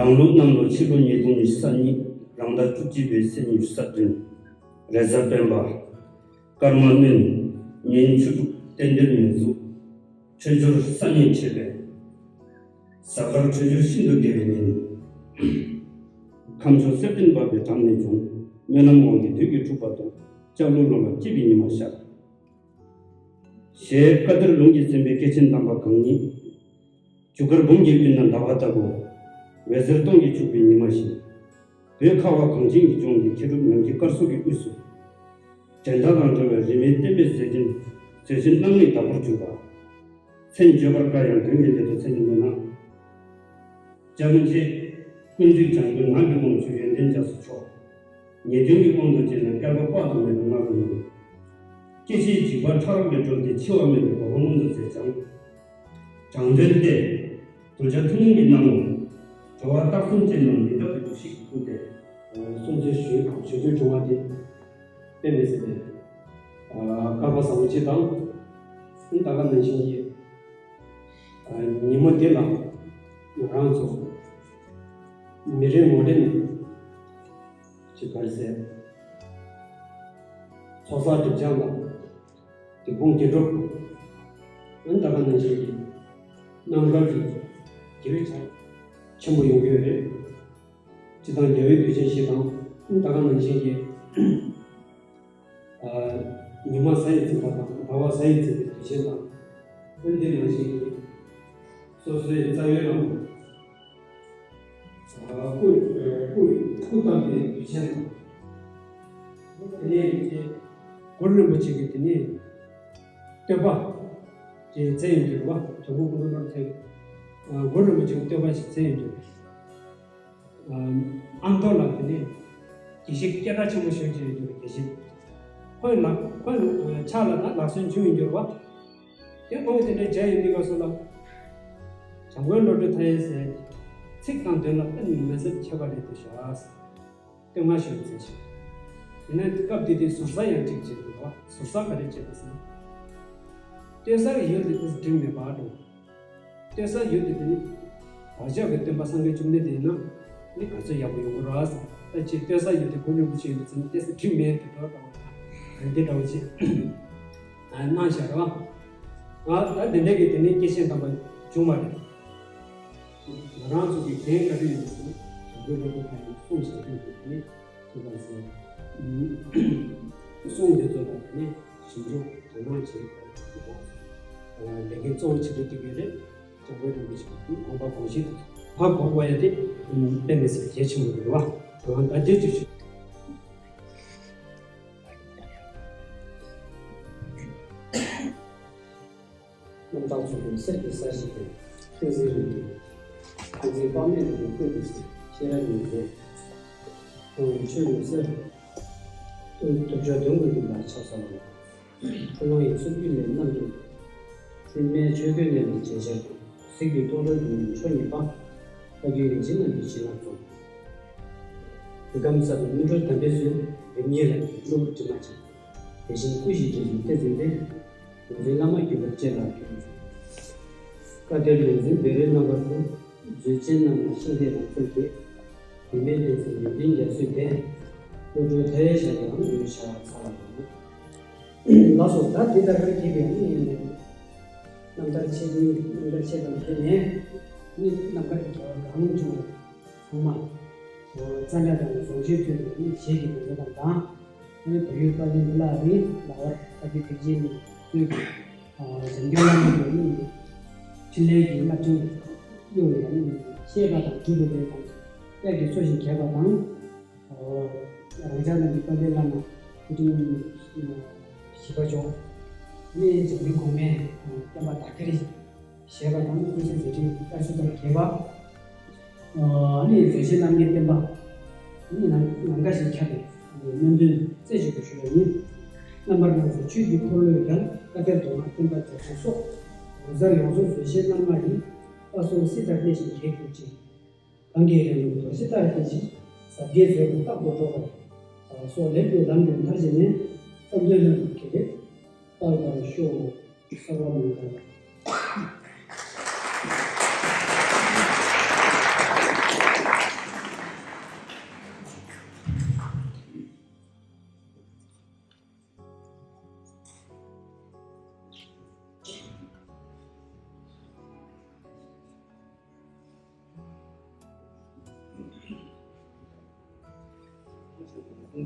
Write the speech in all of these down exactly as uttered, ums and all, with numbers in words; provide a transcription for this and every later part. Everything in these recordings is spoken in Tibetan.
རང་ལུགས་གནམ་ལོ་ཕྱི་ལོ་ཉིས་སྟོང་ཉི་ཤུ་རྩ་གཉིས། རང་ཟླ་བཅུ་གཅིག་པའི་ཚེས་ཉི་ཤུ་རྩ་བདུན། རེས་གཟའ་སྤེན་པ། སྐར་མ་སྨན། ཉིན་ཆུ་འབྲུག་རྟེན་འབྲེལ་མི་འཛུགས། འཕྲོད་སྦྱོར་ས་གནས་འཕྲད་པས། གཟའ་སྐར་འཕྲོད་སྦྱོར་ཤིན་ཏུ་དགེ་བའི་ཉིན། ཁམས་ཕྱོགས་གསེར་ལྡན་འབབ་པའི་འགྲམ་ནས་བྱུང་། སྨོན་ལམ་དབང་གིས་བདུད་ཀྱིས་འཁྲུགས་པ་དང་། ལྕགས་ལུག་ལོ་ལ་སྐྱིད་པའི་ཉི་མ་ཤར། ཞེས་བཀའ་གཏེར་ལུང་གིས་མཚན་པའི་སྐྱེས་ཆེན་དམ་པ་གང་ཉིད། རྒྱུ་སྐར་འབུམ་གྱི་དབུས་ན་ཟླ་བ་ལྟ་བུ། འོད་ཟེར་སྟོང་གིས་བྱུག་པའི་ཉི་མ་བཞིན། བོད་ཁ་བ་གངས་ཅན་གྱི་ལྗོངས་འདི་མཁས་གྲུབ་ནམ་མཁའི་སྐར་ཚོགས་ཀྱི་དབུས་སུ། འགྲན་ཟླ་དང་བྲལ་བའི་རིས་མེད་བསྟན་པའི་མཛོད་ཆེན། མཛོད་ཆེན་རྣམ་གཉིས་བདག་པོར་གྱུར་པ། མཚན་བརྗོད་པར་དཀའ་ཡང་དོན་གྱི་འབྲས་བུ་མཚན་ཉིད་མེད་ན། སྐྱབས་མཆི། ཀུན་འདུས་འཇམ་མགོན་ངག་གི་དབང་ཕྱུག་ཡོན་ཏན་རྒྱ་མཚོ་མཆོག། ངེས་དོན་གྱི་དབང་དུ་བྱས་ན་བསྐལ་པ་དཔག་ཏུ་མེད་པའི་སྔ་རོལ་ནས། སྐྱེ་ཤིའི་འཇིགས་པ་ཕྲ་རགས་ལས་སྒྲོལ་ཏེ་འཆི་བ་མེད་པའི་གོ་འཕང་མངོན་དུ་མཛད་ཅིང་། དྲང་དོན་ཏེ། གདུལ་བྱ་ཐུན་མོང་གི་སྣང་ངོ་འགྲོ་བ་རྟག་བཟུང་ཅན་རྣམས་མི་འདའ་བའི་འདུ་ཤེས་ཀྱི་སྐུ་སྟེ། སྲུང་བརྩི་ཞུ་ཞུ་རྒྱུའི་བྱུང་བ་དེ། དཔེ་མི་སྲིད་པའི་བསྐལ་པ་བཟང་པོ་ཅིག་དང་། ད་ག་ནང་བཞིན་གྱི་ཉིན་མོ་འདི་ལ་ང་རང་ཚོ་མི་རེ་ངོ་རེ་ནས་ཅིག་ག་རེ་ཟེར། ཚོགས་བསགས་སྒྲིབ་སྦྱང་དང་། སྡིག་སྤོང་དགེ་སྒྲུབ། ད་ག་ནང་བཞིན་གྱི་རྣམ་དཀར་གྱི་དགེ་བའི་བྱ་ཆེན་པོ་ཡོང་གི་ཡོད་རེད། སྤྱིར་བཏང་རྒྱལ་བའི་དུས་ཆེན་ཞིག་དང་། ད་ག་ནང་བཞིན་གྱི་ཉི་མ་གཟའ་ཡིས་འཛིན་པ་དང་ཟླ་བ་གཟའ་ཡིས་འཛིན་པའི་དུས་ཆེན་དང་། འདི་ནང་བཞིན་གྱི་སོ་སོའི་རྩ་བའི་བླ་མ། སྐུ་སྐུ་སྐུ་བལྟམས་པའི་དུས་ཆེན་དང་། དེ་ནས་ཀྱི་གུ་རུ་རིན་པོ་ཆེ་གི་དེ་ནས་བསྟོད་པ་ཅིག་མཛད་ཡོང་གི་རེད་བ། དོལ་པོ་སྐུ་ཕྲེང་རིམ་པ་ཚོས་གུ་རུ་རིན་པོ་ཆེ་གི་བསྟོད་པ་ཞིག་མཛད་ཡོང་གི་རེད། ཨ་མདོ་ལ་དེ་ནས་དགེ་བཤེས་སྐད་གྲགས་ཆེན་པོ་ཞིག་ཡོང་གི་རེད། དགེ་བཤེས་ཁོའི་ལག་ཁོའི་ཕྱག་ལ་ད་ལག་སོན་བྱུང་ཡོང་གི་རེད་བ། དེ་ཁོང་གིས་དེ་འདྲའི་མཇལ་ཡོང་དུས་སྐབས་སུ་ལ། འཇམ་མགོན་བློ་གྲོས་མཐའ་ཡས་ཟེར། ཚིག་དང་དོན་ལ་དཔེ་མི་སྲིད་ཁྱད་པར་རེད་འདུག་ཤག་བསྟོད་བསྔགས་ཞུ་མཛད་ཅིང་། ཡིན་ན་སྐབས་དེ་དུས་ཟུར་ཟ་ཡང་གཅིག་བྱེད་འདུག་བ། ཟུར་ཟ་ག་རེ་བྱེད་པ་ཟེར་ན། བསྟོད་སར་ཡོད་དེ་དེ་འགྲིག་མེད་པ་འགྲོ། བསྟོད་སར་ཡོད་དེ་དེ་ནི། བག་ཆགས་ཀྱི་སྟོན་པ་སངས་རྒྱས་བཅོམ་ལྡན་འདས་ཡིན་ན། ནི་ག་ཚོད་ཡག་པོ་ཡོང་གི་རེད་ཟེར། ད་ཅིག་བསྟོད་སར་ཡོད་དེ་གུ་རུ་རིན་པོ་ཆེ་ཡོད་དེ་ཟེར་ན་བསྟོད་སར་འགྲིག་མེད་དེ་འགྲོ་འགྲོ་བ། འདི་འདྲ་བོ་ཅིག་གནང་བཞག་རེད་བ། ང་ད་དེ་འདྲ་གི་དེ་ནས་སྐྱེས་ཆེན་དམ་པ་བྱུང་བ་རེད། ང་རང་ཚོ་གི་འགན་ག་རེ་ཡིན་ཟེར་ན། དོལ་པོ་སྐུ་ཕྲེང་ཡིན་གསུང་བྱ་རྒྱུ་དེ་ནི་ཅི་ལྟར་ཟེར། གསུང་དེ་ཚོ་ལ་དེ་ནི་ཞིབ་འཇུག་དོ་སྣང་བྱེད་དགོས། ལས་འགན་གཙོ་བོ་ཆེ་གེ་དེ་གས་རེད། དོལ་པོ་རིན་པོ་ཆེ་དགོངས་པ་དགོངས་གཞི་ཧ་གོ་དགོས་ཡ་དེ་དཔེ་མི་སྲིད་གལ་ཆེན་པོ་རེད་བ། ད་དེ་ཅིག་ཞུ། རྣམ་དག་ཚོགས་ཀྱི་གསེར་གྱི་ས་གཞི་སྟེ། ཏིང་འཛིན་རིག་པའི་ཏིང་འཛིན་དཔག་མེད་རིག་པའི་ཀུན་ཏུ་གསལ། ཤེས་རབ་ཉི་ཟེར་ཁོང་གི་ཆོས་ཉི་ཟེར། ཐུབ་ཐུབ་ཆོས་དོན་ཀུན་ཏུ་ལ་ཆགས་སོ། ལ་ཕུ་ལོང་ཡི་ཚུལ་གྱིས་ལས་རྣམས་ཀྱི། སྤྲུལ་སྨན་ཆོས་གོས་གནས་ལ་བྱིན་ཆགས་ཀྱི། གཟིགས་པའི་རྟོག་འགྲོ་སྡུག་བསྔལ་མཆོག་ཉིད་པ། བཀའ་བརྒྱུད་རིན་ཆེན་རྣམས་ཀྱི་བྱིན་རླབས་སྩོལ། བོད་ཁམས་གསར་དུ་སྨིན་གྲོལ་དམ་པའི་ཚུལ། རིམ་གཉིས་ལ་གློ་བུར་དྲི་མ་ཅན། དེ་བཞིན་སྐུ་བཞི་དྲིན་ཅན་ཏེ་ཙིན་པས། ང་ཚོའི་བླ་མ་བརྒྱུད་པར་བཅས་ལ་སྐྱོན། བཀའ་གཏེར་ལུང་འཛིན་བཻ་རོའི་རྣམ་པར་བཀུར། མཛོད་ཆེན་རྣམས་ལ་ཤིང་རྟའི་ལམ་སྲོལ་གྱི། བུད་མེད་བསྟན་འཛིན་ཡོན་ཏན་རྒྱ་མཚོས་དེ། བློ་གྲོས་མཐའ་ཡས་ཞབས་ལའང་ངོས་ཤར་ཚར་བ་དང་། ལགས་སོ། ད་འདི་ལྟར་གྱིས་པའི་ཨ་ནི་ཡིན་ནས། རྣམ་ཐར་ཆེ་འབྲིང་རྣམ་ཐར་ཆེ་དང་དེ་ནས་ནི་རྣམ་དཀར་གྱི་རྒྱལ་བ་གང་བྱུང་བ་ཚང་མ་རྩ་འདྲ་དང་རྫོང་ཆེན་ཐོན་པའི་ནི་གཞས་ཀྱི་དོན་དུ་དང་དང་། ནི་བོད་ཡུལ་དཔལ་ལྡན་བླ་རི་ལ་བར་ཨ་ཏི་ཐེག་ཆེན་ནི་སྟོད་ཀྱི་འཇམ་མགོན་བླ་མ་གི་ནི་འཕྲིན་ལས་ཀྱི་རླབས་ཕྲེང་གཡོ་བའི་ནི་བཤད་པ་དང་སྒྲུབ་པའི་ལས་དང་། དབྱར་གྱི་སོ་བཞིན་རྒྱས་པ་དང་། རང་ཅག་རྣམས་ཀྱི་དཔལ་ལྡན་བླ་མ་སྐུ་ཕྲེང་བཞི་པ་མཆོག་ནི་འཇམ་མགོན་གོང་མའི་བསྟན་པ་དར་འཕེལ་བྱེད་པ་དང་། ཀུན་གསལ་མཛད་འཕྲིན་དར་ཚུལ་དང་རྒྱས་པ། ནི་མཛོད་ཆེན་རྣམ་ལྔའི་བསྟན་པ་ནི་ལམ་ལམ་ཁ་ཞིག་ཁྱབ་པའི་སྨོན་འདུན་རྩེ་གཅིག་ཏུ་ཞུ་བ་ཡིན། རྣམ་པར་སྣང་མཛད་ཆོས་ཀྱི་འཁོར་ལོའི་རྒྱལ། བཀའ་གཏེར་རྫོགས་སངས་བསྟན་པ་རྒྱ་མཚོ་སོགས། ངོ་མཚར་ཡོངས་རྫོགས་མཛོད་ཆེན་རྣམ་ལྔ་ཡི། བཀའ་སྲུང་སྲི་ལྟར་གནས་ཤིང་རྒྱལ་གྱུར་ཅིང་། གང་གི་རིང་ལུགས་རྡོ་རྗེ་ལྟར་བརྟན་ཅིང་། ཟབ་རྒྱས་མཛོད་ཀྱི་རྟག་ཏུ་སྒྲོག་པ། སོགས་ལེགས་པའི་ལམ་གྱི་མཐར་ཕྱིན་ནས། བསམ་དོན་ལྷུན་གྱིས་འགྲུབ་པའི་དཔལ་འབར་ཤོག། སརྦ་མངྒ་ལ།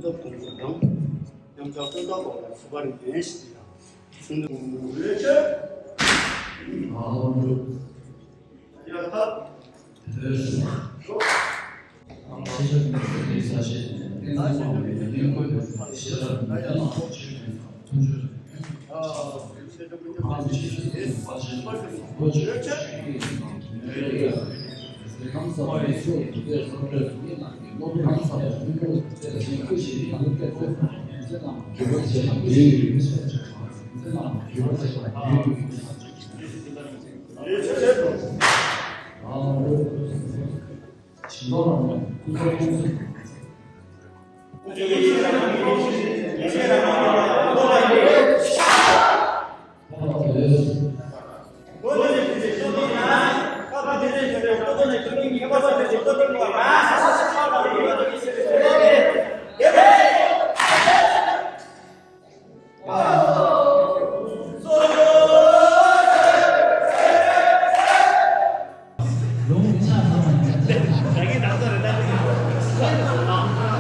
ཚབ་དགོངས་ཞུ་དང་། མཉམ་ཞག་སྟོན་ཐོག་ཐོག་ལ་ཚུགས་པར་ཡོན་ཞིག་དང་། གསུང་འདོན་ཡོད་ཆེ། ཨ་ལོ། ཡ་ཧ།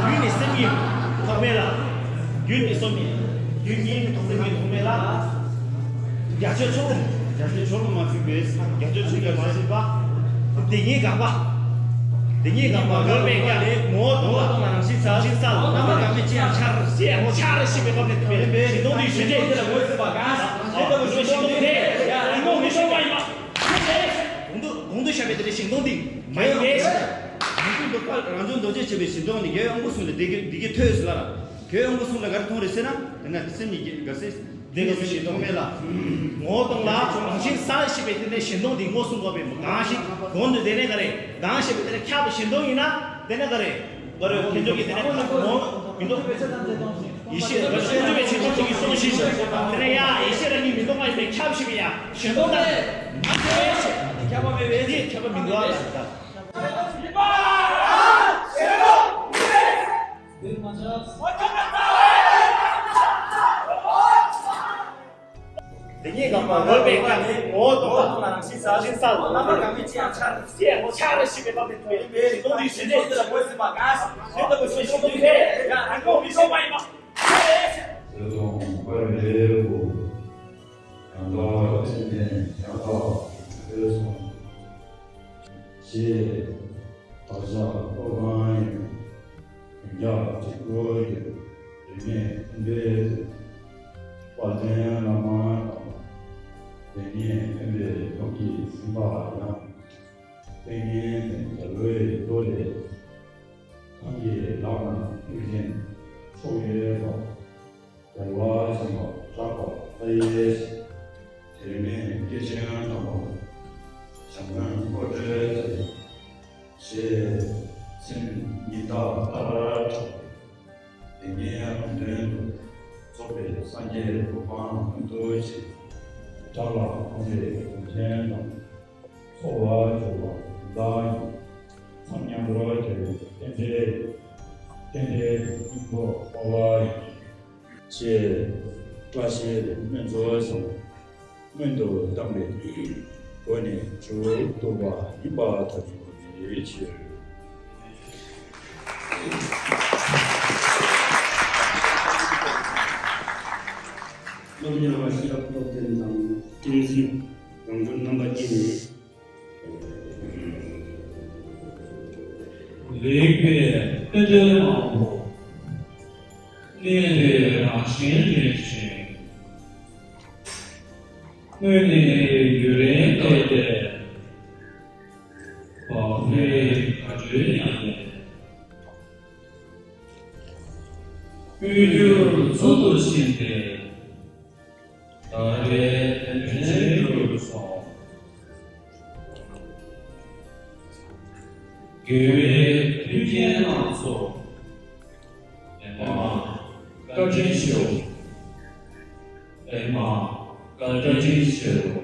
རྒྱུད་ནི་སེམས་ཉིད་ཐོགས་མེད་ལ། རྒྱུད་ནི་སེམས་ཉིད་ཐོགས་མེད་ལ། རྒྱ་མཚོའི་ཕྱོགས་ལ། རྒྱ་མཚོའི་ཕྱོགས་ལ་མ་ཆུད་པའི། རྒྱ་མཚོའི་ཕྱོགས་ལ་མ་ཆུད་པ། དེ་ཉིད་འགག་པ། དེ་ཉིད་འགག་པ་འོད་པའི་དཀར་ནི་ངོ་བོ་དང་། རང་བཞིན་གསལ། རྣམ་པར་འགགས་མེད་ཅི་ཡང་འཆར། ཅི་ཡང་འཆར་ཞེས་པའི་སྐབས་ནས་བསྟན་པའི་ཞིང་སྟོང་དུ་ཞེན་ཆེས་དེ་ལ་ངོས་ཟིན་པ་གང་། དེ་ལྟ་བུ་ཞིང་སྟོང་དེ་ཡང་རང་ངོ་མི་ཤོང་བ་ཡིན་པ། གོང་དུ་གོང་དུ་བཤད་པའི་དེ་ལས་ཞིང་སྟོང་དེ་མ་ཡིན་པས། རང་བྱུང་རྡོ་རྗེ་བྱེད་པའི་ཞིང་སྟོང་ནི་རྒྱལ་བའི་དབང་པོ་གསུམ་ལ་འདི་སྐད་འདི་སྐད་ཐོས་ཟེར་བ་ལ། རྒྱལ་བའི་དབང་པོ་གསུམ་ལ་ག་རེ་མཐོང་རེད་ཟེར་ན། དེ་ན་སེམས་ཉིད་ཀྱི་ག་ཟེར། འདི་སྐད་ཞིང་སྟོང་མེད་ལ། ངོ་བོ་སྟོང་ལ་རང་བཞིན་གསལ་ཞེས་པའི་དེ་ནས་ཞིང་སྟོང་འདི་ངོས་བཟུང་དགོས་པས། གང་ཞིག་གོང་དུ་དེ་ནས་ག་རེ་གང་ཞེས་པའི་དེ་ནས་ཁྱབ་པའི་ཞིང་སྟོང་ཡིན་ན་དེ་ནས་ག་རེ། ག་རེ་ཁྱེད་ཚོ་གིས་དེ་ནས་ངོ་མི་འདུག་ཡེ་ཤེས་རང་བཞིན་གྱུར་པའི་ཆོས་སྟོང་ཞིག་གིས་གསུངས་ཤིང་། དེ་ནས་ཡང་ཡེ་ཤེས་རང་ཉིད་མི་སྟོང་པ་ཡིན་པས་ཁྱབ་ཞེས་པའི་ཡང་ཞིང་སྟོང་ལ། ཁྱབ་པ་མེད་པས་དེ་ཁྱབ་པ་མི་འདུག་ཨ། དེ་ཉིད་འགག་པ་འོད་པའི་དཀར་ནི་ངོ་བོ་དང་། རང་བཞིན་གསལ། རྣམ་པར་འགགས་མེད་ཅི་ཡང་འཆར། ཅི་ཡང་འཆར་ཞེས་པའི་སྐབས་དེ་དུས་ཡིན་པས། ཞིང་སྟོང་དུ་ཞེན་ཆེས་དེ་ལ་ངོས་ཟིན་པ་གང་། དེ་ལྟ་བུ་ཞིང་སྟོང་དེ་ཡང་རང་ངོ་མི་ཤོང་བ་ཡིན་པ། ཞེས་བདག་ཅག་སློབ་དཔོན་ཡོན་བདག་གཅིག་པུ་ཡི་རིག་གནས་མཐུན་པའི་དཔལ་ལྡན་བླ་མ་དང་། དེ་ཉིད་མཁྱེན་པའི་ཡོངས་ཀྱིས་ཟིན་པ་ཡང་། ཏིང་ངེ་འཛིན་རྒྱལ་པོའི་མདོ་ལས། གང་གི་ལག་ན་ཐུགས་རྗེའི་མཆོག་ཡོད་པ། རྒྱལ་བ་ཆེན་པོ་གྲགས་པ་ལྟ་བུའི་ཞིང་། དེར་མེད་སྐྱེས་ཆེན་དམ་པ། བྱམས་མགོན་འཁོར་བསྐོར་དེ། ཞེས་སེམས་ཉིད་བདག་ལྟར་གྲགས་པའི། དེ་ཉིད་ལུང་བསྟན་དུ་རྫོགས་པའི་སངས་རྒྱས་གོ་འཕང་མངོན་དུ་བྱེད། བདག་ལ་དགོངས་པའི་གདུང་ཆེན་དང་། འཚོ་བར་གྱུར་པ་བདག་གི་མཚམས་མཉམ་པར་གྱུར་པའི་རྟེན་འབྲེལ། རྟེན་འབྲེལ་སྙིང་པོ་འཕོ་བ་ཡི། ཞེས་བཀྲ་ཤིས་སྨོན་རྫོགས་སོ། སྔོན་དུ་བཏང་བའི་སྒོ་ནས་མཇུག་བསྡུ་བ་ཡིན་པར་ཐག་ཆོད་པའི་ཕྱིར། སློབ་གཉེར་བ་ཤེས་རབ་སྟོབས་ལྡན་དང་བསྟན་འཛིན་རང་གྲོལ་རྣམ་པ་གཉིས་ནས། རིག་པའི་རྟེན་འབྲེལ་མང་པོ། གནས་པའི་རང་བཞིན་རིག་ཅིང་། སྔོན་ནས་ཡུན་རིང་བསྡད་པའི་བག་ཕེབས་དགའ་སྤྲོའི་ཉམས་ལེན། དབུས་འགྱུར་ཚུལ་དུ་ཕྱིན་ཏེ། ད་རེས་དེ་འདྲའི་འགྱུར་སོང་། དགེ་བའི་མཐུན་རྐྱེན་གནང་སོང་། ཨེ་མ་བཀའ་དྲིན་ཆེའོ། ཨེ་མ་བཀའ་དྲིན་ཆེའོ།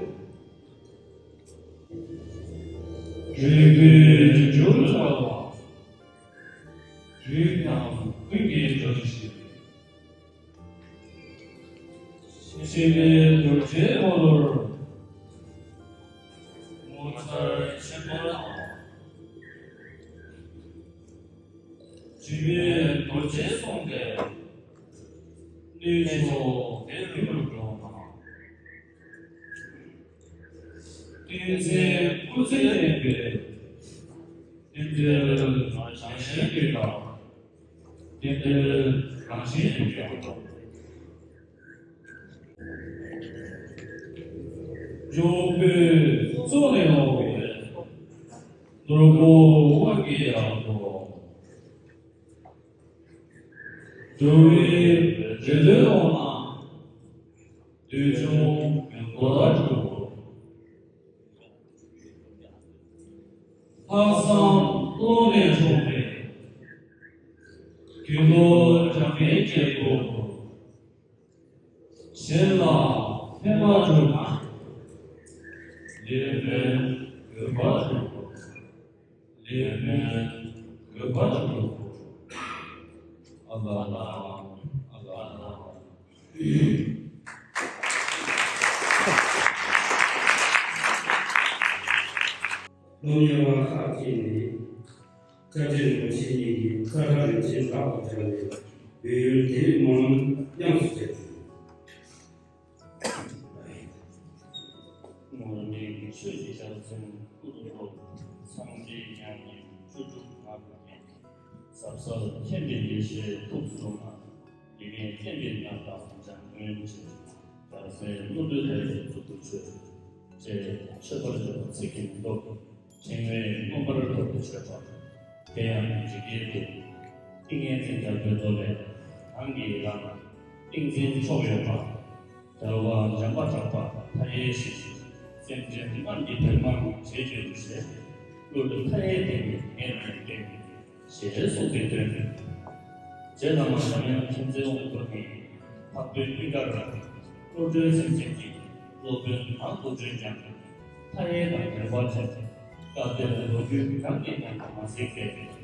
རིག་པའི་རྒྱུ་འཕྲུལ་དྲ་བ། རིག་དང་ཀུན་གྱི་འགྲོ་བྱེད། ཕྱི་མའི་གདུལ་བྱའི་འཁོར་ལོར་ངོ་མཚར་ཆེན་པོ་དང་། དྲི་མེད་རྡོ་རྗེའི་གསུང་དེ། སྣོད་ཆུང་དེ་རུ་འགྲོ་བ། ཏིང་འཛིན་སྐུ་ཚེ་བརྟན་པའི། རྟེན་འབྲེལ་རང་བཞིན་གྱིས་དག་རྟེན་འབྲེལ་རང་བཞིན་གྱིས་དག་འཇུག་པའི་གཙུག་ནས་འོང་བའི། ནོར་བུ་དབང་གི་ཡང་སྒོ། འགྲོ་བའི་རེ་འདོད་འོངས་ན། འདོད་ཆུང་མི་དགོས་ལ་འགྲོ། ལྷག་བསམ་ཀློང་ནས་འཁྱོངས་པའི། དགེ་སློང་འཇམ་དཔལ་རྒྱལ་པོ། གཞན་ལ་ཕན་པར་འགྱུར་ན། ལས་དཔོན་དགོས་པར་འགྱུར། ལས་དཔོན་དགོས་པར་འགྱུར། ཨ་ལ་ལ། ཨ་ལ་ལ། སློབ་གཉེར་བ་ཁག་ཅིག་ནས། བཀའ་དྲིན་རིན་པོ་ཆེ་གཉིས་ཀྱིས་བཀའ་དྲིན་རིན་ཆེན་ལག་ཏུ་སྦྱར་ནས་བོད་ཡུལ་དེའི་སྨོན་ལམ་ཉམས་སུ་བྱས་ཏེ། ངུར་སྨྲིག་ཆོས་ཀྱི་རྒྱལ་མཚན་སྐུ་རུ་ལྷོ། མཚམས་སྤྲིན་དབྱངས་སྙན་བཅུ་དྲུག་ངག་གི་རྒྱན། ཟབ་གསལ་མཁྱེན་པའི་ཡེ་ཤེས་ཐུགས་སུ་མ། ཡི་གེ་བསྟན་པའི་རྣམ་པ་འཇམ་མགོན་གྱི། རྒྱལ་སྲས་བློ་གྲོས་ལྷ་ཡི་གཙུག་ཏུ་མཆོད། ཅེས་མཆོད་པར་བརྗོད་པ་ཚིག་གིས་མི་ཐོབ། ཕྲེང་བའི་མངོན་པར་ཐོབ་པའི་མཆོད་པ། དེ་ཡང་འཇིགས་བརྒྱད་དེ། ཏིང་ངེ་འཛིན་རྒྱལ་པོའི་མདོ་ལས། གང་གིས་རང་ཏིང་འཛིན་མཆོག་ཡོད་པ། རྒྱལ་བ་འཇམ་པ་གྲགས་པ་མཐའ་ཡས་ཞིང་། སེམས་ཅན་རྣམས་ཀྱི་བདེ་མང་བྱེད་ཀྱི་རུ་ཞེས། བློ་གྲོས་མཐའ་ཡས་ལྡན་པའི་ངས་ནི་བསྟན། ཞེས་གསུངས་པའི་དོན། རྗེ་བླ་མ་འཇམ་དབྱངས་མཁྱེན་བརྩེ་དབང་པོ་ནི། འཕགས་པའི་ཀུན་དགའ་ར། བློ་གྲོས་སེམས་ཅན་གྱི། སློབ་དཔོན་དང་དུ་བརྗོད་ཀྱང་། མཐའ་ཡས་དང་འབྲེལ་བ་ཆེ། བཀའ་གཏེར་ལོ་རྒྱུས་གང་གི་ནང་དུ་མ་གཟིགས་པས།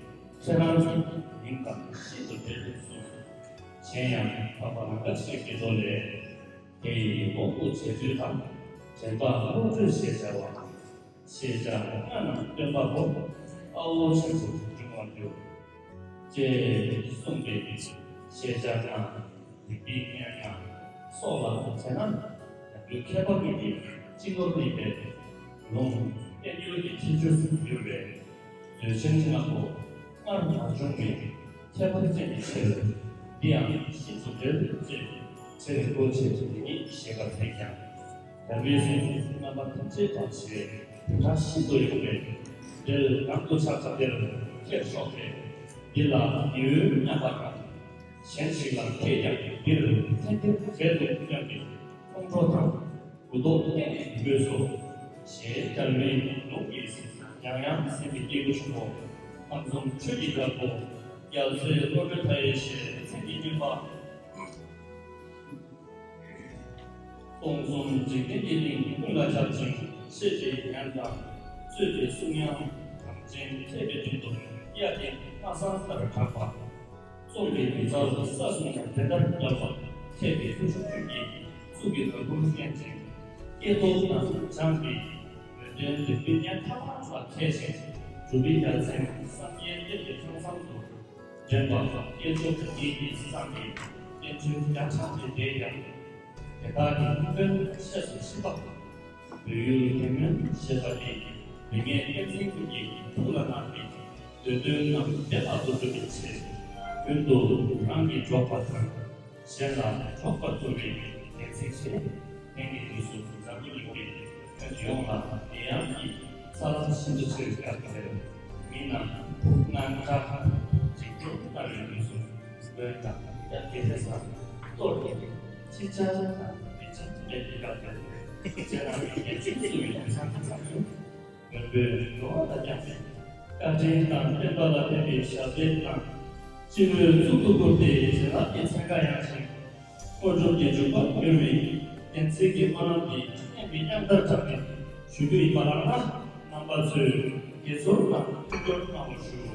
ཁྱེད་རང་ཚོ་མིང་དང་ཤིན་ཏུ་འབྲེལ་དུ་གསུངས། གཞན་ཡང་འཕགས་པ་རང་དགའ་ཤེས་ཀྱི་མདོ་ལས། དེ་ཡི་དབང་པོ་རྗེ་བཙུན་དང་། དྲན་པ་བློ་གྲོས་ཞེས་བྱ་བ། ཤེས་བྱ་ལྔ་རྣམས་སྟོན་པ་པོ། དཔའ་བོ་ཆེན་པོ་འབྱུང་བར་འགྱུར། ཅེས་གསུངས་པས། ཤེས་བྱ་ལྔ། སྡིག་པའི་གཉེན་ལྔ། སོགས་ལ་བྱས་ན། ཡང་སྒོས་མཁས་པ་ཀུན་གྱི་སྤྱི་ནོར་གནས་པའི་ལུང་བསྟན་འགྱུར་གྱི་ཁྱད་ཆོས་སུ་གྱུར་པའི་མཛོད་ཆེན་ལྔ་པོ་སྔར་མ་བྱུང་བའི་ཁྱད་པར་ཅན་གྱི་ཕྱིར། འདི་ཡང་ཤིན་ཏུ་འགྲེལ་ཅེས་ཚེ་རིང་པོ་ཆེ་དེ་ཉིད་ཞེས་པ་མཛད་ཀྱང་། རྒྱལ་བའི་གསུང་གིས་རྣམ་པ་ཐམས་ཅད་དང་བཅས་པའི་བཀྲ་ཤིས་སུ་ཡོང་བས། འདིར་ནང་དུ་ཆགས་པ་དེར་ཁྱེར་ཤོག་པས། འདི་ལ་ཉེ་བོས་མཉམ་པ་དང་། གཞན་ཞིག་ལ་ཁྱེད་ཀྱང་འདིར་ཐེམ་ཐེམ་བྱས་ཏེ་མཉམ་པའི་ཁོང་ཁྲོ་དང་། གུ་དོག་གཏན་ནས་མི་དགོས་སོ། ཞེས་རྒྱལ་བའི་ལུང་གིས་ཡང་ཡང་གསན་པའི་སྐྱེས་བུ་ཆུང་པོ། ཁམས་གསུམ་ཆོས་ཀྱི་རྒྱལ་པོ། རྒྱལ་སྲས་བློ་གྲོས་མཐའ་ཡས་ཞེས་མཚན་གྱིས་སྙན་པ། སྟོང་གསུམ་འཇིག་རྟེན་གྱི་གླིང་ཀུན་ལ་ཁྱབ་ཅིང་། བཤད་པའི་ཉན་དང་རྩོད་པའི་གསུང་དབྱངས་དམ་ཅན་ཐེག་པའི་དོན་དུ་གཡའ་དང་སྔ་ས་ལྟར་གྲགས་པ། རྩོམ་པའི་ལུས་རྩལ་ས་གསུམ་ན་དེ་ལྟར་རྒྱལ་བ་ཐེག་པའི་ཐུགས་སྤྱོད་ཀྱི་གཙུག་གི་ནོར་བུར་བརྟེན་ཅིང་། སྐྱེས་སྟོབས་དང་སྦྱངས་པའི་འོད་ལྡན་ལྡན་པའི་གཉེན་ཐ་མ་ལ་མཁས་ཤིང་། གྲུབ་པའི་རྒྱལ་མཚན་སངས་རྒྱས་གཏེར་གྱི་མཐའ་མཚམས་སུ་འདྲེན་པ་དང་སྐྱེས་མཆོག་གི་ཉིད་ཀྱི་བསམ་པའི་བསྟན་བཅོས་བརྒྱ་ཕྲག་གི་སྡེ་ཡང་དེ་དག་གི་སྙིང་དོན་ཤེས་སུ་མཆིས་པ། བོད་ཡུལ་དེ་སྔོན་ཞེས་པ་ནི་དེ་སྔའི་བསྟན་འཛིན་ཀུན་གྱི་ཐུགས་ལ་བརྣགས་པའི་འདོད་དོན་རྣམས་བདེ་བླག་ཏུ་འགྲུབ་པའི་ཕྱིར། རྒྱུན་དུ་རང་གིས་འགྲོགས་པ་དང་གཞན་ལ་འགྲོགས་པར་བརྩོན་པའི་གདེང་ཚིགས་ཆེ། དེང་གི་དུས་སུ་འཛམ་གླིང་ཡོངས་ཀྱི་ཁྱོན་ཡོངས་ལ་ནད་ཡམས་ཀྱི་ས་ལམ་ཤིན་ཏུ་ཆེ་བའི་སྐབས་དེར། མི་རྣམས་ཕུགས་དངངས་སྐྲག་དང་འཇིགས་སྐྲག་མནར་བའི་དུས་སུ། སྔོན་དང་ཡར་རྒྱས་ས་གཏོར་ཏེ་ཕྱི་ཆར་དང་ནུབ་ཆར་མེད་པའི་སྐབས་དེར། ཁྱེད་རང་གི་ཉེར་གཅིག་བསུ་བའི་དུས་བཟང་གི་མཚམས་སུ། མགོན་པོས་འགྲོ་བ་ལ་བསྐྱངས་ཏེ་བཀའ་དྲིན་དང་བསྟན་པ་ལ་ཕན་པའི་ཞབས་འདེགས་དང་། སྤྱི་བོའི་གཙུག་ཏུ་བཀུར་ཏེ་བྱིན་རླབས་ཀྱི་ཚན་ཁ་ཡངས་ཤིང་། དངོས་གྲུབ་ཀྱི་འཇུག་པར་འགྱུར་བའི་བདེན་ཚིག་གི་སྨོན་ལམ་འདི་སྙན་པའི་དབྱངས་ལྟར་བསྒྲགས་ནས་ཞུ་རྒྱུ་ཡིན་པ་ལགས་ན། རྣམ་པ་ཚོས་དགྱེས་ཚོར་དང་ཐུགས་ཁུར་གནང་བར་ཞུ།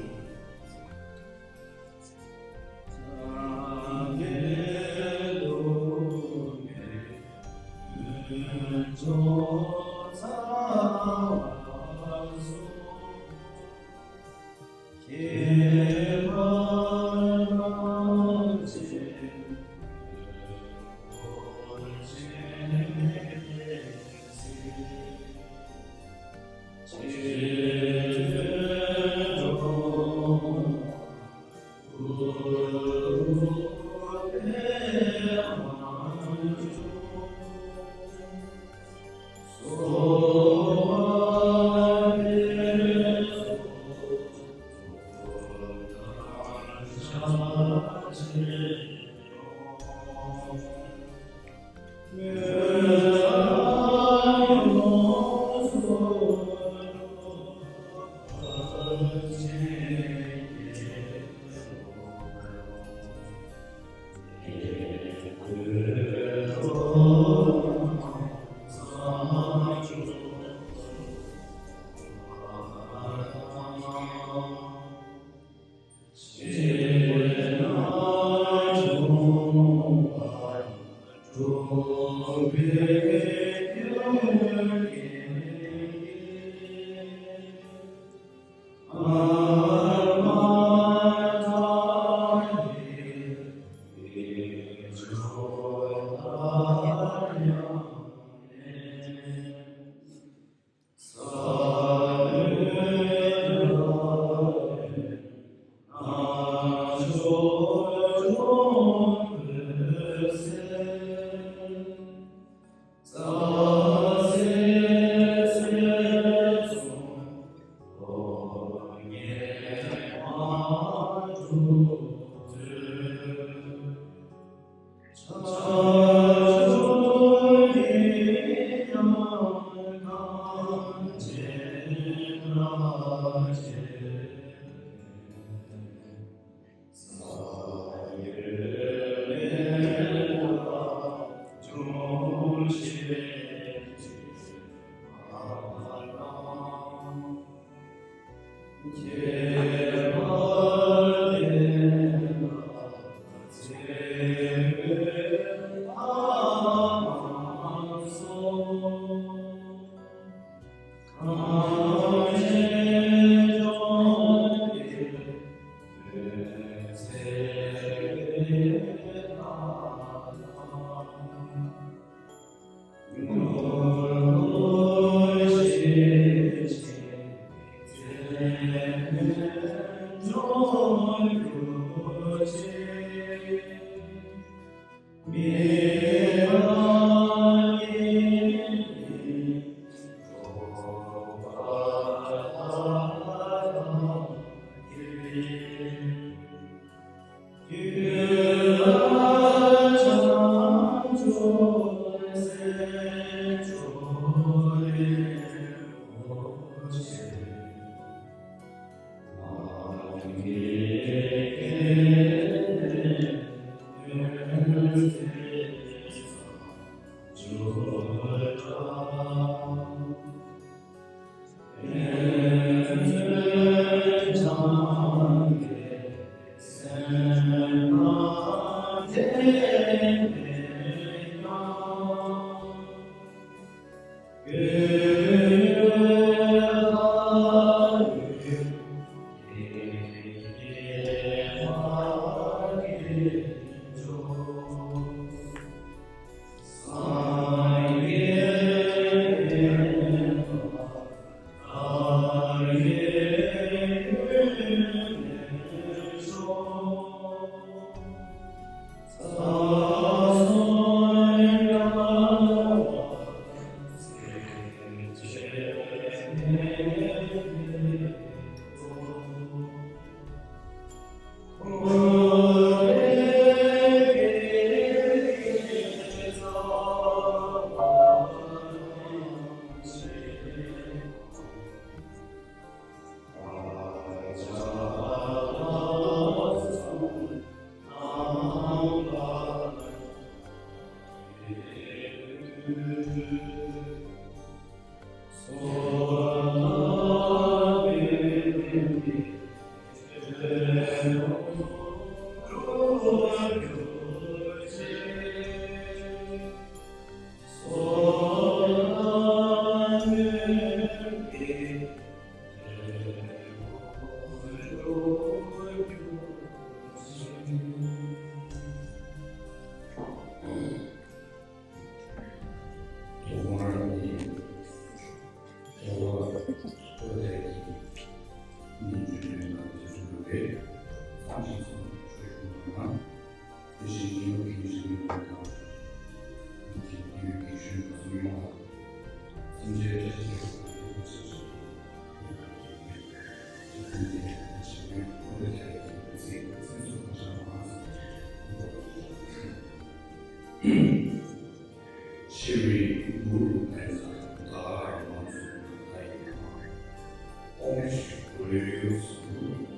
Glorious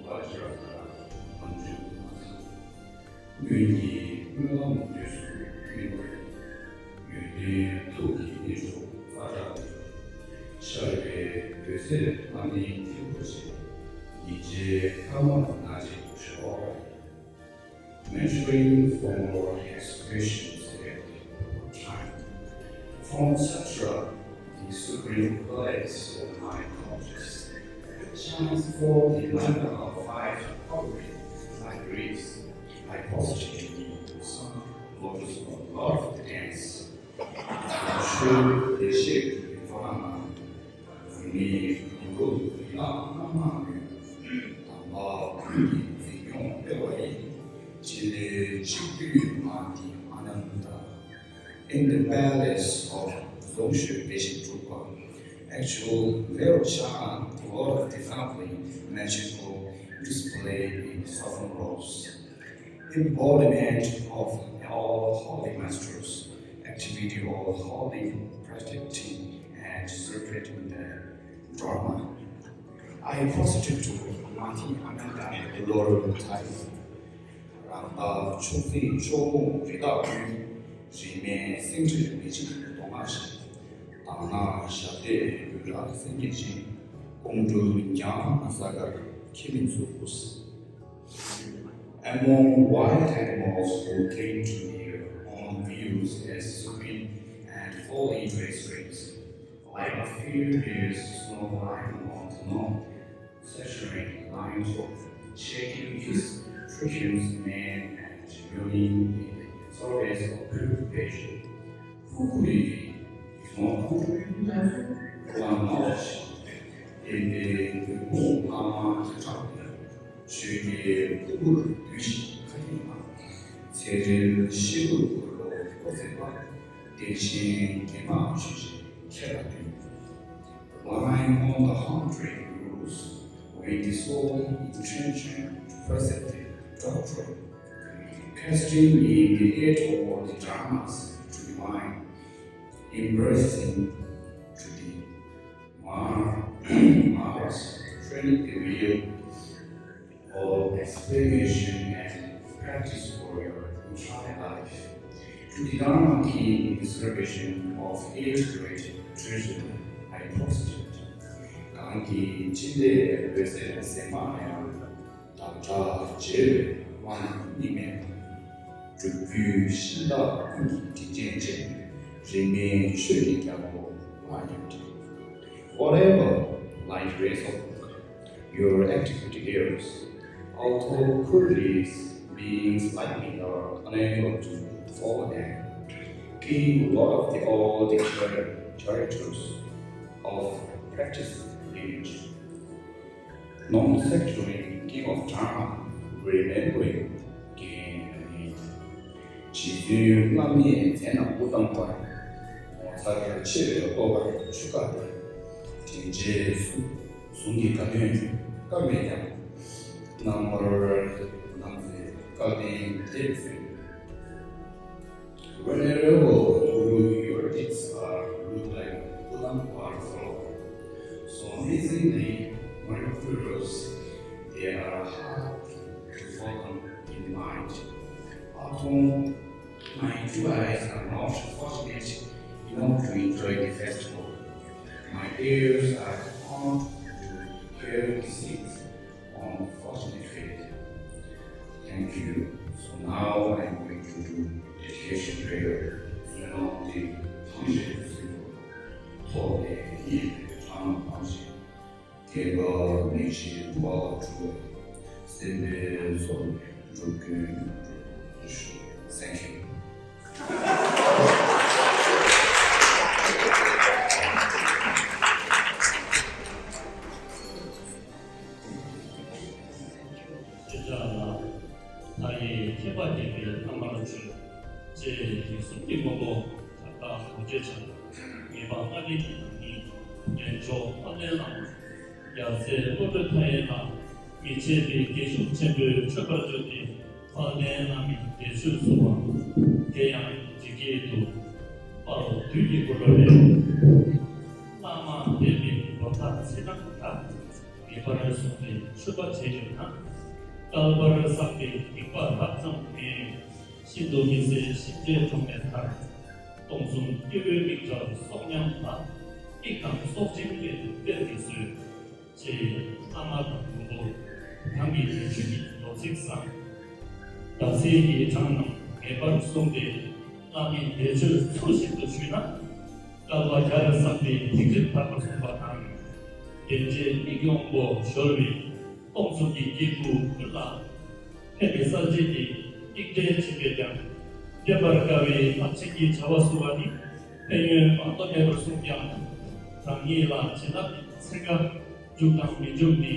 Vajradhara Manjunath. སྔོན་གྱི་སྨོན་ལམ་དུས་སུ་བསྔོས་པའི། ཡོན་ཏན་ཐུགས་ཀྱི་རྣལ་འབྱོར་ཛ་དྲག་ཏུ། ཤར་བའི་འོད་ཟེར་ལྷ་མིའི་ཐིམ་ཕུ་ཆེ། ཉིན་བྱེད་ཐ་མ་ན་ཅིག་ཞོག Mentioning former expressions at time, from Satra, the supreme place of my conscious, shines forth the light of five poetry, like rays, like positivity, sun, lotus of love, dance. True, they shape the drama. ངའི་གོང་རོལ་ཡང་སྣ་མང་ནས་དམ་པ་ཀུན་གྱི་འཛིན་སྐྱོང་སྤེལ་བ་ཡིན། ཕྱི་ལས་ཆིབས་བསྒྱུར་མ་ཏི་ཨ་ནན་ད། In the palace of Dzongshwe Bishop Drukpa, actual Vero Chan, the lord of the family, magical display in southern rose. Embodiment of all holy masters, activity of holy protecting and celebrating the Dharma. I prostitute to Mati Ananda, the Lord of Time. རང་དག་ཕྱོགས་འཛིན་ཕྱོགས་ལྷུང་རི་དྭགས་ཀུན། རིས་མེད་སེང་ཁྲིར་མི་འཇིགས་མདོ་སྔགས་ཤིང་། དག་སྣང་ཞབས་བརྟན་འོད་རབ་སེང་གེ་ཅན། ཀོང་སྤྲུལ་ཉང་ས་གར་ཁྱེད་མི་ཚུགས། Among wild animals who cling to their own views as supreme and fall into extremes, like a furious snow lion on the north, saturating lines of shaking his triumphs men and women in the service of purification. Who could it be? If not who? One knowledge. In the womb, Lama Chakra. ཆོས་ཀྱི་ཕུང་པོར་འདུས་ཤིང་མཁའ་ཡི་ལྷ། ཚེ་རིལ་ཤེལ་བུར་འཁོར་ལོ་འཁོར་མཛད་པ། བརྟན་ཅིང་དགྱེས་མ་ཆོས་ཀྱི་ཁྱད་ལ་འདུད། Lying on the hundred rules, with the sole intention to preserve the doctrine, casting in the air toward the dharmas to divine, embracing to the mar-, martyrs, training the will of explanation and practice for your entire life. To the Dharma king in the celebration of eight great treasure, I prostitute. གང་གི་ཕྱི་ལས་འོད་ཟེར་ཟེགས་མ་ཡང་། དམ་དྲག་བྱེད་པའི་དབང་གཉིས་མེད། སྒྲུབ་བརྒྱུད་གཞན་དག་ཀུན་གྱི་དྲིན་ཅན་ཅན། རིས་མེད་ཆོས་ཀྱི་རྒྱལ་པོ་ལྷ་ཡི་སྤྲུལ། Forever, like rays of your activity years, although courteous beings like me are unable to follow them. King, Lord of the all the chari-, chariots of practice lineage, non-sectary king of Dharma, remembering gain and need. རྗེ་བཙུན་བླ་མའི་མཚན་རྣམས་དབུ་བཏང་བར། ངོ་མཚར་ཆེ་བའི་སྤོབས་པར་ཆུ་ཁ་སྟེ། དྲིན་ཅན་གཟུངས་གཟུངས་ཀྱི་བཀའ་དོན་བཀག་མེད་ཀྱང་། རྣམ་པར་སྣང་མཛད་བཀའ་བསྟན་དེ་བཞིན། Venerable Guru, your deeds are rude like Ulam Parasol. So amazingly miraculous, they are hard to fathom in mind. Although my two eyes are not fortunate enough to enjoy the festival, my ears are fond to hear the sings. Unfortunately, thank you. So now I'm going to do dedication prayer. Sünökti pangje sünö. Tole ni tang pangje. Keba ni chi ba tru. Sebe so tru kün. Thank you. ཁྱེད་ཅག་ལ་ལྷ་ཡི་ཁྱད་པར་ལྡན་པའི་ལྷ་དམར་མཆོད་ཅེས་ཡིག་གསུམ་གྱི་སྔོན་པོ་ཐག་ཐག་གོ་ཆོད་ཆགས། ངེས་པ་ལྔ་ལྡན་གྱི་ནང་ནས་རྒྱན་མཆོག་དཔལ་ལྡན་བླ་མ། རྒྱལ་སྲས་བློ་གྲོས་མཐའ་ཡས་ལ། མི་ཕྱེད་པའི་རྒྱན་ཤུགས་ཆེན་པོས་མཆོད་པར་བརྗོད་དེ། དཔལ་ལྡན་བླ་མའི་བདེ་སྤྱོད་གསུངས་པ། དེ་ཡང་ཇི་སྐད་དུ། དཔལ་བདུད་ཀྱི་མགོན་པོ་རེད། བླ་མ་དད་པའི་ལོ་ཟླ་ཚེས་གྲངས་དག་ངེས་པར་བཟུང་སྟེ་མཆོད་པ་བྱས་གྱུར་ན། བསྐལ་པར་བསགས་པའི་སྡིག་པ་རགས་ཙམ་མེད། ཤིན་ཏུ་མི་བཟད་གཤིན་རྗེའི་གྲོགས་མེད་མཐར། སྟོང་གསུམ་སྐྱེ་བོའི་མིག་འདྲ་སྲོག་ཉམས་ལ། སྡིག་དང་སྲོག་གཅོད་སྐད་དུ་གཏེར་གྱིས་གསོལ། ཅེས་བླ་མ་དང་མགོན་པོ་གང་གི་ལས་མཆོད་ཀྱི་ལོ་ཚིགས་བཟང་། ཟླ་ཟེར་གྱི་གྲངས་རྣམས་ངེས་པར་བཟུང་སྟེ། བླ་མའི་འདས་མཆོད་ཚུལ་བཞིན་དུ་ཞུས་ན། བསྐལ་པ་བརྒྱར་བསགས་པའི་སྡིག་སྒྲིབ་དག་པར་གསུངས་པ་དང་། དེ་འདྲའི་མིག་ཡོང་པོ་གཞོལ་བའི་སྟོང་གསུམ་གྱི་སྐྱེ་དགུ་ཀུན་ལ། ཕན་པའི་གསལ་བྱེད་ཀྱི་སྙིང་འདྲེན་བྱེད་པས་ཀྱང་། བསྟན་པར་དཀའ་བའི་རླབས་ཆེན་གྱི་བྱ་བ་བསུ་བ་ནི། ཕན་ཡོན་དཔག་ཏུ་མེད་པར་གསུངས་ཀྱང་། རང་ཉིད་ལ་བྱིན་རླབས་ཀྱི་ཚན་ཁ་འཇུག་དང་མི་འཇུག་ནི་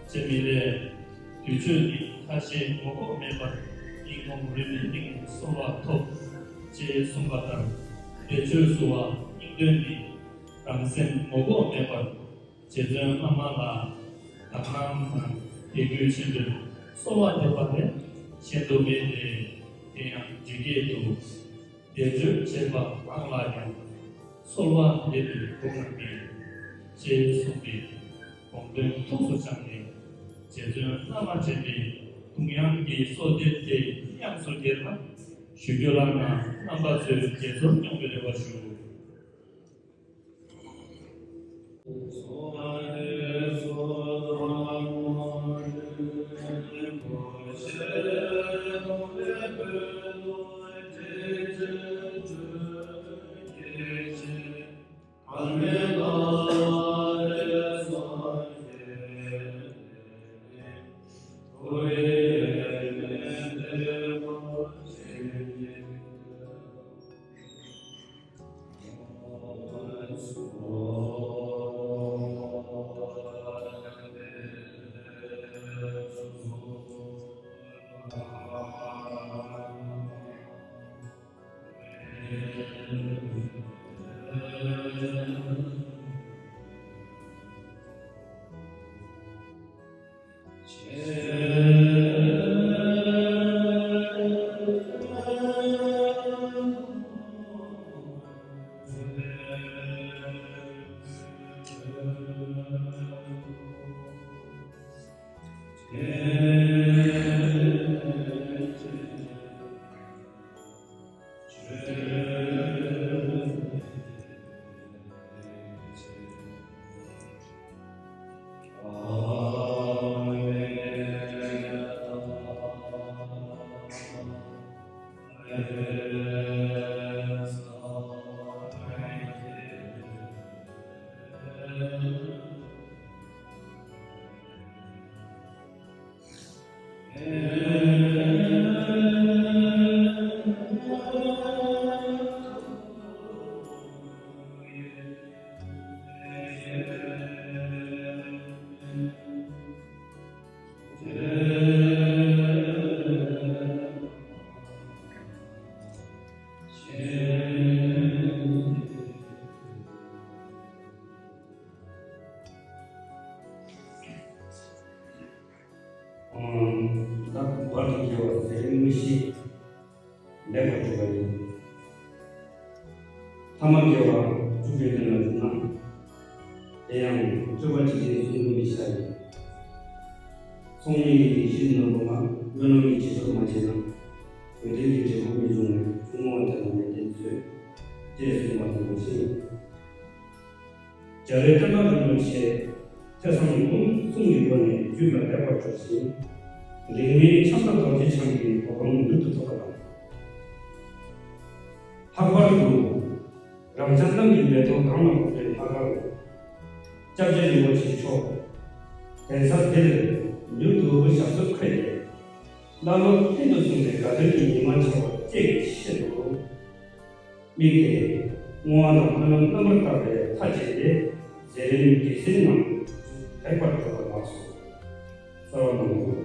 ཅི་མི་ལས། དུས་མཆོད་ནི་ཁ་ཞེ་ངོ་ལྐོག་མེད་པར་སྙིང་ཁོང་རུས་པའི་གཏིང་ནས་གསོལ་བ་ཐོབ། ཅེས་གསུངས་པ་ལྟར། འདས་མཆོད་བསུ་བ་སྙིང་དོན་ནི། རང་སེམས་ངོ་ལྐོག་མེད་པར། རྗེ་བཙུན་བླ་མ་ལ་དག་སྣང་དང་དད་གུས་ཆེན་པོས་གསོལ་བ་འདེབས་པ་ལས་གཞན་དུ་མེད་དེ། དེ་ཡང་ཇི་སྐད་དུ། འདས་མཆོད་བྱས་པ་མང་ལ་ཡང་། གསོལ་བ་འདེབས་པའི་གྲོགས་རྣམས་ཀྱིས། ཅེས་གསུངས་པའི་དགོངས་དོན་ཐུགས་སུ་བཅངས་ནས། རྗེ་བཙུན་བླ་མ་མཁྱེན་པའི་གདུང་དབྱངས་ཀྱི་གསོལ་འདེབས་དེ་ཉམས་སུ་བསྐྱལ་ན། ཞུ་རྒྱུ་ལགས་ན་རྣམ་པ་ཚོས་དགྱེས་ཚོར་མྱོང་བའི་རེ་བ་ཞུ། ཨང་། བདག་བར་དུ་དགེ་བ་ཟེར་མི་ཤེས། ལེགས་པར་གྲུབ་པ་ཡིན། ཐ་མ་དགེ་བ་བཅུ་པའི་དོན་ལ་འཇུག་ན། དེ་ཡང་སྤྱོད་པ་འཇིག་རྟེན་གསུམ་ལུགས་ཀྱི་ཤ་ཡིན། ཚོགས་གཉིས་ཀྱི་གཞི་ནོར་བུ་ལ་སྨོན་ལམ་གྱི་བྱེད་ཐབས་མ་བྱས་ན། དགོས་འདོད་ཀྱི་འབྲས་བུ་མི་འབྱུང་བས་ཆུང་ངུ་བ་དེ་ལ་མེད་དེ་མཛོད། ཅེས་གསུངས་པ་དང་ནང་བཞིན། རྒྱལ་བའི་བསྟན་པ་རིན་པོ་ཆེ་ཐོས་བསམ་སྒོམ་གསུམ་གྱི་སྒོ་ནས་རྒྱུད་ལ་ལེགས་པར་གྲུབ་ཅིང་། རིག་གནས་ཁྱབ་བདག་རྡོ་རྗེ་འཆང་གི་གོ་འཕང་མྱུར་དུ་ཐོབ་པ་དང་། ལྷག་པར་དུ་རབ་འབྱམས་གནམ་གྱི་མེ་ཏོག་གང་ལ་ཕོག་པའི་ལྷ་ཁང་། སྐྱབས་རྗེ་རིན་པོ་ཆེ་མཆོག་གདན་ས་འདིར་མྱུར་དུ་ཞབས་སོར་འཁོད་དེ། བླ་སློབ་ལྷན་དུ་བཟུང་བའི་དགའ་སྟོན་གྱི་ཉི་མ་ཆེ་བ་བཅས་ཀྱི་ཆེད་དུ། དམིགས་ཏེ་བསྔོ་བ་དང་སྨོན་ལམ་རྣམ་པར་དག་པའི་མཐའ་བཅད་དེ་མཛད་རིམ་དགེ་སེམས་རྣམས་ལེགས་པར་གྲུབ་པ་ལགས་སོ། གསོལ་བ་སྨོན་ལམ།